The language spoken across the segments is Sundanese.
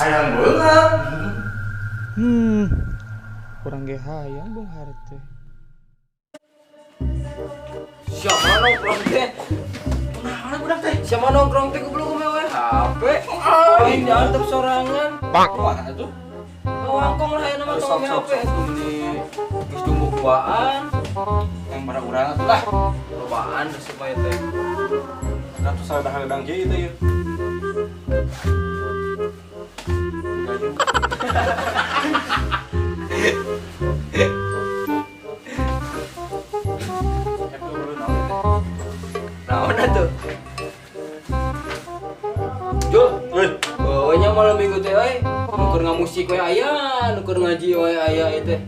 Hayang beunghar. Kurang ge hayang beunghar teh. Siapa nongkrong teh? Mana budak teh? Siapa nongkrong teh goblok kumaha we? HP. Aing diantep sorangan. Pak. Mana tuh? Wangkong lah ya nama tong HP. Ini geus dumbukuaan. Yang pada urang atuh lah. Lobaan resep bae teh. Nah tuh salah dahang kieu teh ieu. Naon atuh? Jul, euy nya malam minggu teh euy, nu keur ngamusik we aya, nu keur ngaji we aya ieu teh.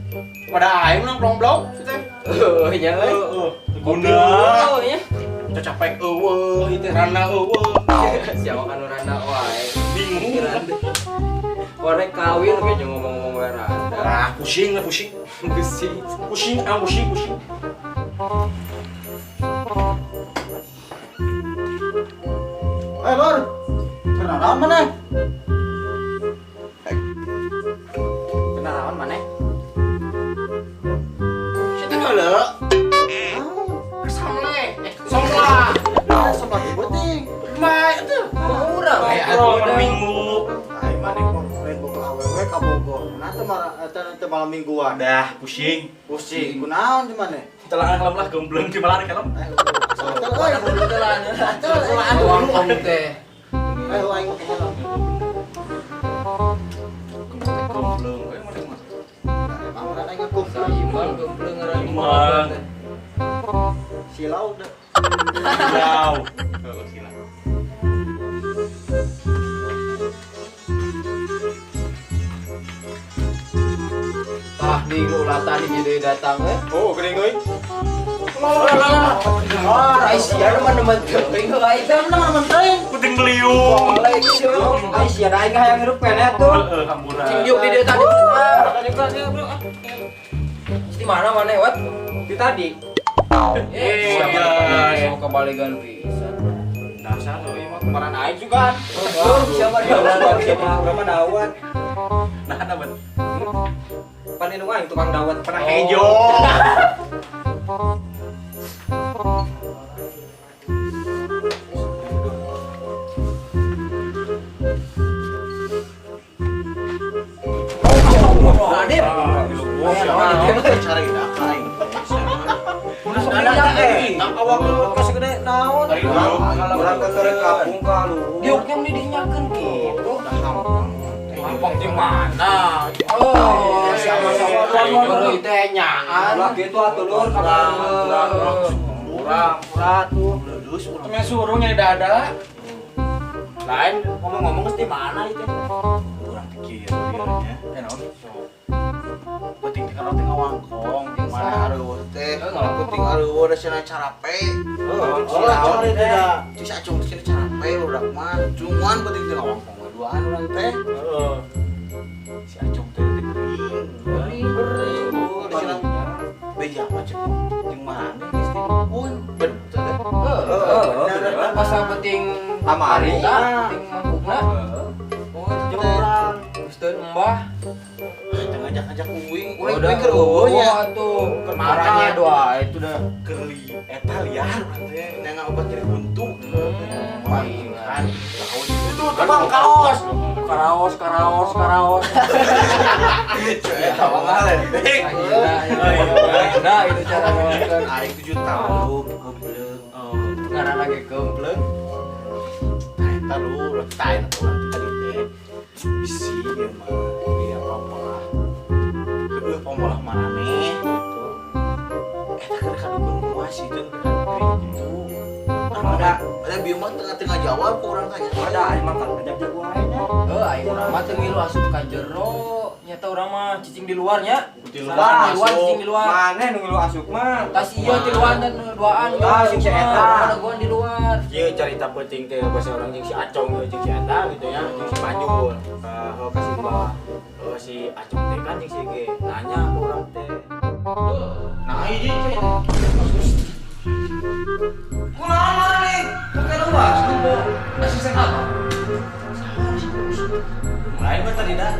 Pada aing nongkrong blog sih teh. Heuh nya euy. Heeh. Kopi Guna. eueuh nya. Cacapek eueuh, ieu teh randa eueuh. Siapa kan randa wae. Bingung. Korek kawin kayaknya ngomong-ngomong wae randa. Ah, pusing lah pusing. Pusing. Pusing, ah pusing, pusing. Lur. Kenalan mana? Kenalan mana? Situ heula. Kesamle, somla. Somla di beuting. Mah itu. Urang Kayak atuh minggu. Ai maneh mah lain boga awewe ka Bogor. Nah teh teh malam mingguan. Dah, pusing. Pusing. Kunaon di maneh? Telangan kalem lah gembleng di malah kalem. Satel euy. Satel Wangkong teh. Ayo aing make helm. Gembleng we maneh mah. Emang urang aing ngakumpleng. Iman gembleng ngaran Iman. teh. Silau deh. Silau. Heeh, silau. Tah nih ulah tadi jadi datang eh. Oh, geuning euy. Ah, Aisyah teman-teman teuing euy teh Teman-teman teuing. Puting beliung. Aisyah aing hayang hirup keneh tuh. Heeh, hampura. Cing diuk di dieu tadi. Tadi bro. Di mana maneh wat? Di tadi. Siapa mau kebalikan pisan. Dasar euy mah Kemarin aing juga. Oh, siapa Siapa siapa berapa dawet? Nah, dawet. Pan indung aing tukang dawet Pernah hejo. Nadir. Cari dah aing. Awak kasih gede naon? Urang ke teu kampung ka lu. Diuknya meni dinyakeun kitu. Kampung di mana? Oh, sama-sama lu teh nyaan. Lah kitu atuh lur Urang, urang tuh. Lulus urang. Temen suruh nyari dada. Lain ngomong-ngomong geus di mana itu? Urang teh kieu nya. Eh naon? Penting teh kana teh ngawangkong mana areueuh teh. Penting areueuh da cenah carape. Oh, Oh, cari teh da. Cik acung teh cenah carape budak mah. Cuman penting teh ngawangkong we duaan urang teh. Heeh. Si acung teh teh kering. Kering. Oh, da cenah beja mah cek jeung maneh geus teh dukun. Bener teh. Heeh, pasal penting Kamari. penting mangkukna. Oh, itu Jeung teh. urang geus teu embah. Teu ngajak-ngajak uing, uing Udah uing keur eueuh nya. atuh. Keur Marahnya makan. doa itu dah. Keur eta liar urang teh neangan obat nyeri buntu. Palingan. Itu tukang kaos. Karaos, karaos, karaos. Eta mah ngaledek. Nah, itu cara ngomongkeun. Aing 7 tahun goblok. Ngaran lagi gembleng. Eta lu letain atuh urang teh tadi teh. Bisi ieu mah. Iya pamolah. Heueuh pamolah maraneh gitu. Eta keur kadukun kumaha sih teu keur gitu. Ada ada bieu mah tengah-tengah jawab ku urang tanya. Ada aing mah kan ngajak jago aing nya. Heuh, aing urang mah teu ngilu asup ka jero. Nyata urang mah cicing di luar nya. Di luar, cicing di luar. Maneh nu ngilu asup mah. Tas ieu tiluan dan duaan. Ah, sing si eta. Dagoan di luar. Ieu carita penting teh bahasa orang jeung si Acong jeung si eta gitu ya, jeung si Panjul. Heeh, ka si Mbah. Heeh, si Acong teh kan jeung si Ge nanya ke urang teh. Nah, hiji Kunaon maneh? Pakai luas. Asisten apa? Lain mah tadi dah.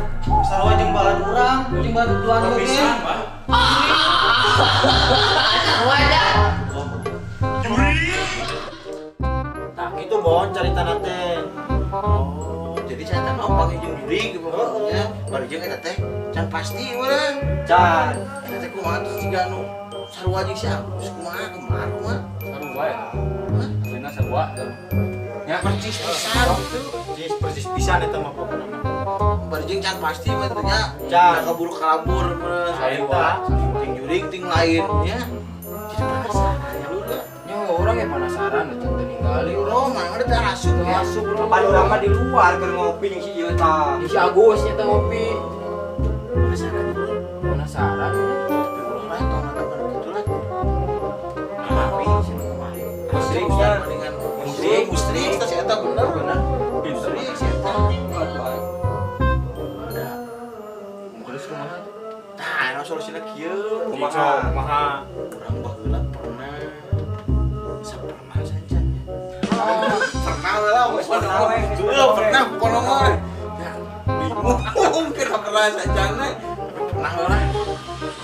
Sarua jeung balad urang, jeung balad duaan oge. Pisan, Pak. Wadah. Tah kitu Bon caritana teh. Oh, jadi saya teh mau panggil jeung jurig gitu pokoknya. Bari jeung eta teh can pasti urang. Can. Eta teh kumaha terus jiga anu sarua jeung si Agus kumaha kemarin mah. Sarua ya. Aslinya sarua. Ya percis pisan gitu. Percis percis pisan eta mah pokona mah. Bari jeung can pasti mah teh nya. Can. Kaburu kalabur meureun. Sarua. Ting jurig ting lain nya. Jadi penasaran ya lu dah. Nya orang ya penasaran teu ningali Bro, mana teh asup ya. Asup bro. Pan urang mah di luar keur ngopi jeung si ieu tah. Jeung si Agus nya teh ngopi. Penasaran bro. Penasaran. Tapi ulah lah tong eta kana kitu lah. Kemari sih kemari. Musriknya. Mendingan Musrik. musrik tah si eta bener. Bener. Musrik si eta. Ada. Terus kumaha tuh? Tah, anu solusina kieu. Kumaha? Kumaha? Urang baheula pernah sapernah saja nya. Pernah lah, Pernah we. Pernah, pernah pokona mah. Ya, bingung kira pernah sajana. Tapi pernah lah.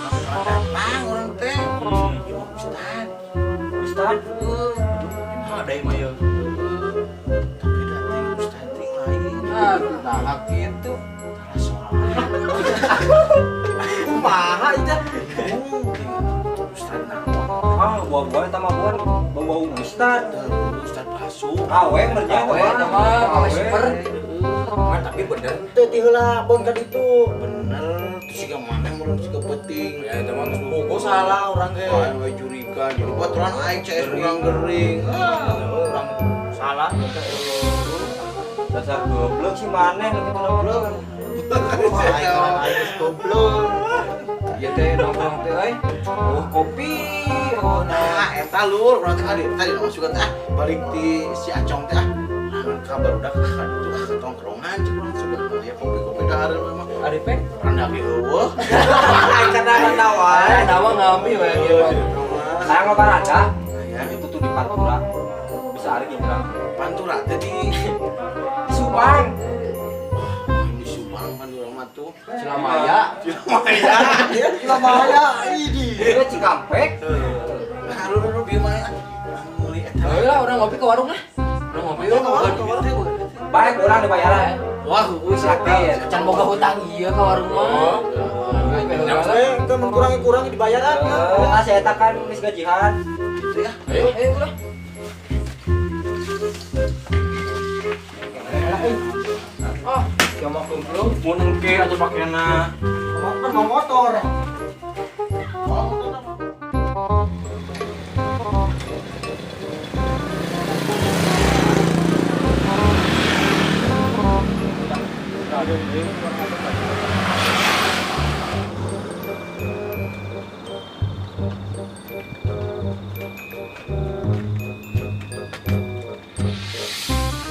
Pernah datang urang teh. Ieu mah ustad. Ustad. Gimana deui mah ieu? Tapi datang ustad ting lain. Aduh, nah kitu. Tara sholat. Kumaha ieu teh? Ustad naon? Ah, buah-buah eta mah buah bau-bau ustad. Ustad palsu. Awe mernya Awe eta mah, awe super. Mah tapi bener teu ti heula Bon ka ditu. Bener, terus siga maneh mun siga penting. Ya eta mah geus Buku salah urang ge. Aing we jurigan, jadi baturan aing CS urang gering. Ah, urang salah. Dasar goblok si maneh nu kitu goblok. Aing geus goblok. Ieu teh nongkrong teh euy. Oh, kopi. Oh, Nah, eta lur, urang teh tadi masuk teh balik ti si Acong teh ah. Urang kabar udah ka ditu ah ka tongkrongan cek urang sugan mah ya kopi-kopi dahar mah. Ari pe. Rendah ge eueuh. Aing kana randa wae. Dawa ngambil we ieu mah. Sayang mah baranda. Ya, Itu tuh di Pantura. Bisa ari ge urang. Pantura teh di Di Subang. di Subang Pantura mah tuh. Cilamaya. Cilamaya. Cilamaya ini. Ieu Cikampek. Nah, lur lur bieu mah ah. Urang meuli eta. Heuh lah urang ngopi ke warung lah. Urang ngopi ke warung. Baik urang dibayaran. Wah, heueuh sakit. Can boga hutang ieu ka warung mah. Eh, teu mun kurangi-kurangi dibayaran ya. Ah, saya eta kan geus gajihan. Gitu ya. Ayo, ayo ulah. Ah, Siapa kumpul? Mun engke atuh pakena. Kan mau motor.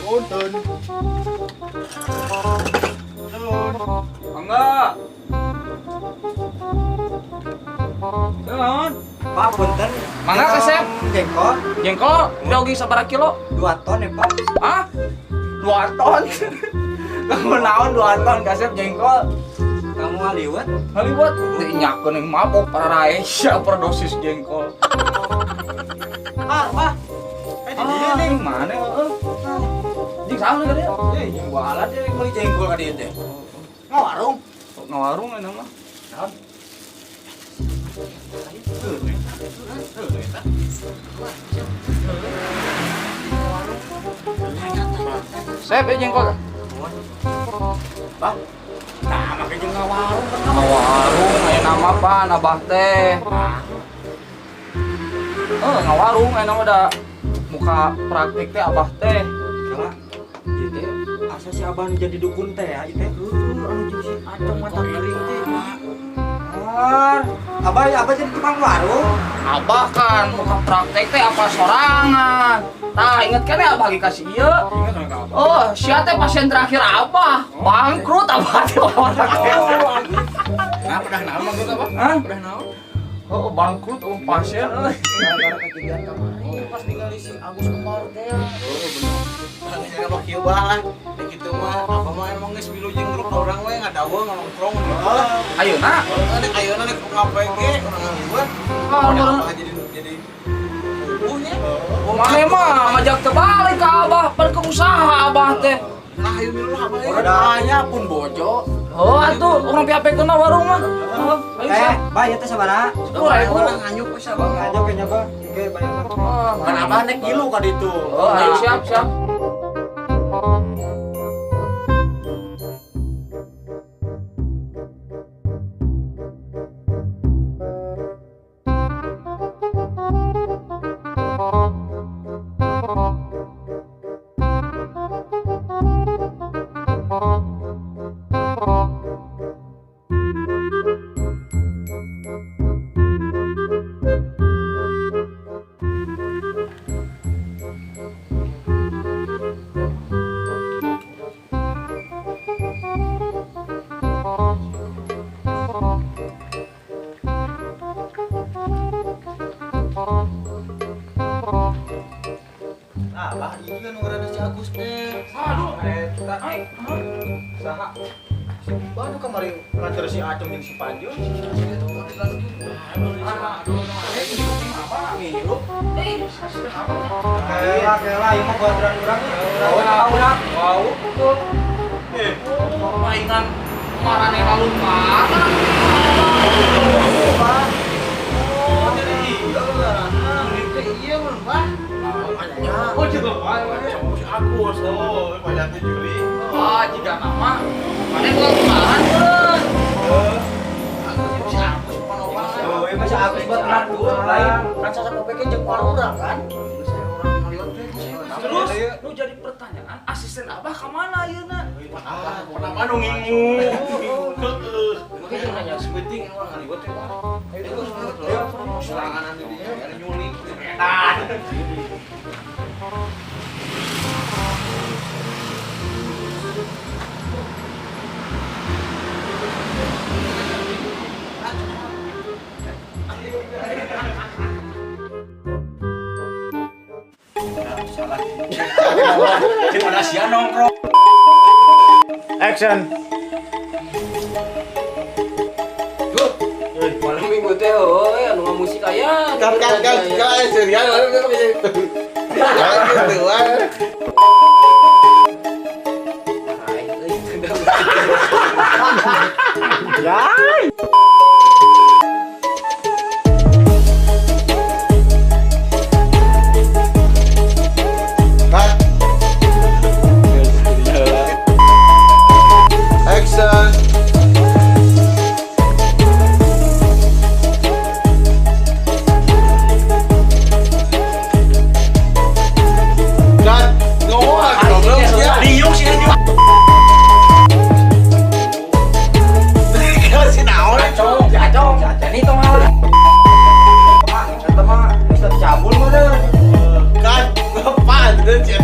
Punten. Mangga. Naon? Pak punten. Mangga kasep. Jengkol Jengkol diogi sabaraha kilo? 2 ton ya, Pak. Hah? 2 ton. Kamu naon 2 ton kasep jengkol? Kamu ngaliwet? Ngaliwet teu nyakeun yang mabok para raesia overdosis jengkol. Ah, Pak. Eh, di dieu Ah, ning. mana heeh? Jeung saha ka dieu? Eh, jeung balat dia meuli jengkol ka dieu teh. Ngawarung. Ngawarung eta mah. Naon? Sep ya jengkol. Bang. Nah, make jeung ngawarung kan. Ngawarung aya nama pan abah teh. Oh, ngawarung aya nama da muka praktik teh abah teh. Salah. Ieu teh asa si abah nu jadi dukun teh ya, ieu teh. Heueuh, anu jeung si Acong mata kering teh. Ah, abah abah jadi tukang warung. Abah kan muka praktek teh apa sorangan. Tah, inget kan ya abah kasih ieu. Oh, sia teh pasien terakhir abah. Bangkrut abah teh praktek. Nah, pedah naon bangkrut apa? Hah? Pedah naon? Oh, bangkrut oh pasien euy. Gara-gara kejadian kamari pas ningali si Agus kemarin teh. Oh, bener. Orang geus apa kieu bah lah. Teh kitu mah apa mah emang geus milu jeung grup urang we ngadaweung nongkrong gitu lah. Ayeuna. Ada ayeuna nek ngapain ge urang ngaliwet. Ah, Apa jadi puguhnya. Mana mah ngajak terbalik ke abah, pada ke usaha abah teh. Nah, ayo milu lah abah. Udah pun bojo. Oh, atuh urang PHP kena warung mah. Oh, ayo Eh, siap. bah ieu teh sabaraha? 10.000. Nganyuk we sabah. Ngajak kayaknya bah. Oke, bayar. Oh, Kan abah nek ngilu ka ditu. Oh, ayo siap, siap. Abah ieu nu ngaranna si Agus teh. Aduh, Eta ai. saha? Baru kamari nganter si Acong jeung si Panjul. Ngilu. Eh, Kela, kela, ieu mah baturan urang. Urang. Wow, betul. Palingan marane lalu mana? Oh, jadi iya ngaranna. Teh ieu mun bah. Oh, juga Si Agus, oh, banyak teh juri. Ah, jika nama mana bukan kemarin, Beuh. Agus si Agus panopan. Oh, ieu mah si Agus baturan urang lain. Kan sasapope ge jeung urang kan. Terus, nu jadi pertanyaan, asisten abah kemana ayeuna? Ah, pernah mah nu ngingu. Heeh. Makanya jangan nanya Penting urang ngaliwet teh. Ayo, seranganan di dinya ada nyulik. Salah. Jeung ada sia nongkrong. Action. Duh, malam minggu teh euy anu ngamusik aya. Kan kan kan kan serian gitu. Gitu wah. Ai, euy, Ya. Cut. Action. Cut. Ngomong goblok sia. Diuk sih diuk. Kalau si naon Acong, si Acong, si Acong itu mah. Pak, eta mah bisa dicabul mah deh. Kan apaan tuh cek.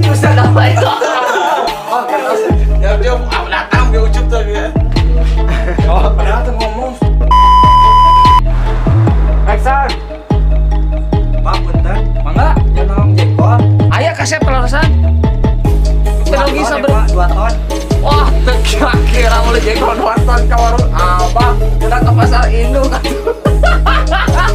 Bisa apa itu? Oh, terus. Ya dia datang dia ucup tuh ya. Oh, padahal tuh ngomong. Action. Pak, punten. Mangga, Jangan jengkol. aya kasep pelarasan. Teknologi saber. 2 ton. Wah, teu kira-kira mulai jengkol 2 ton ka warung abah. Kita ke pasar induk atuh.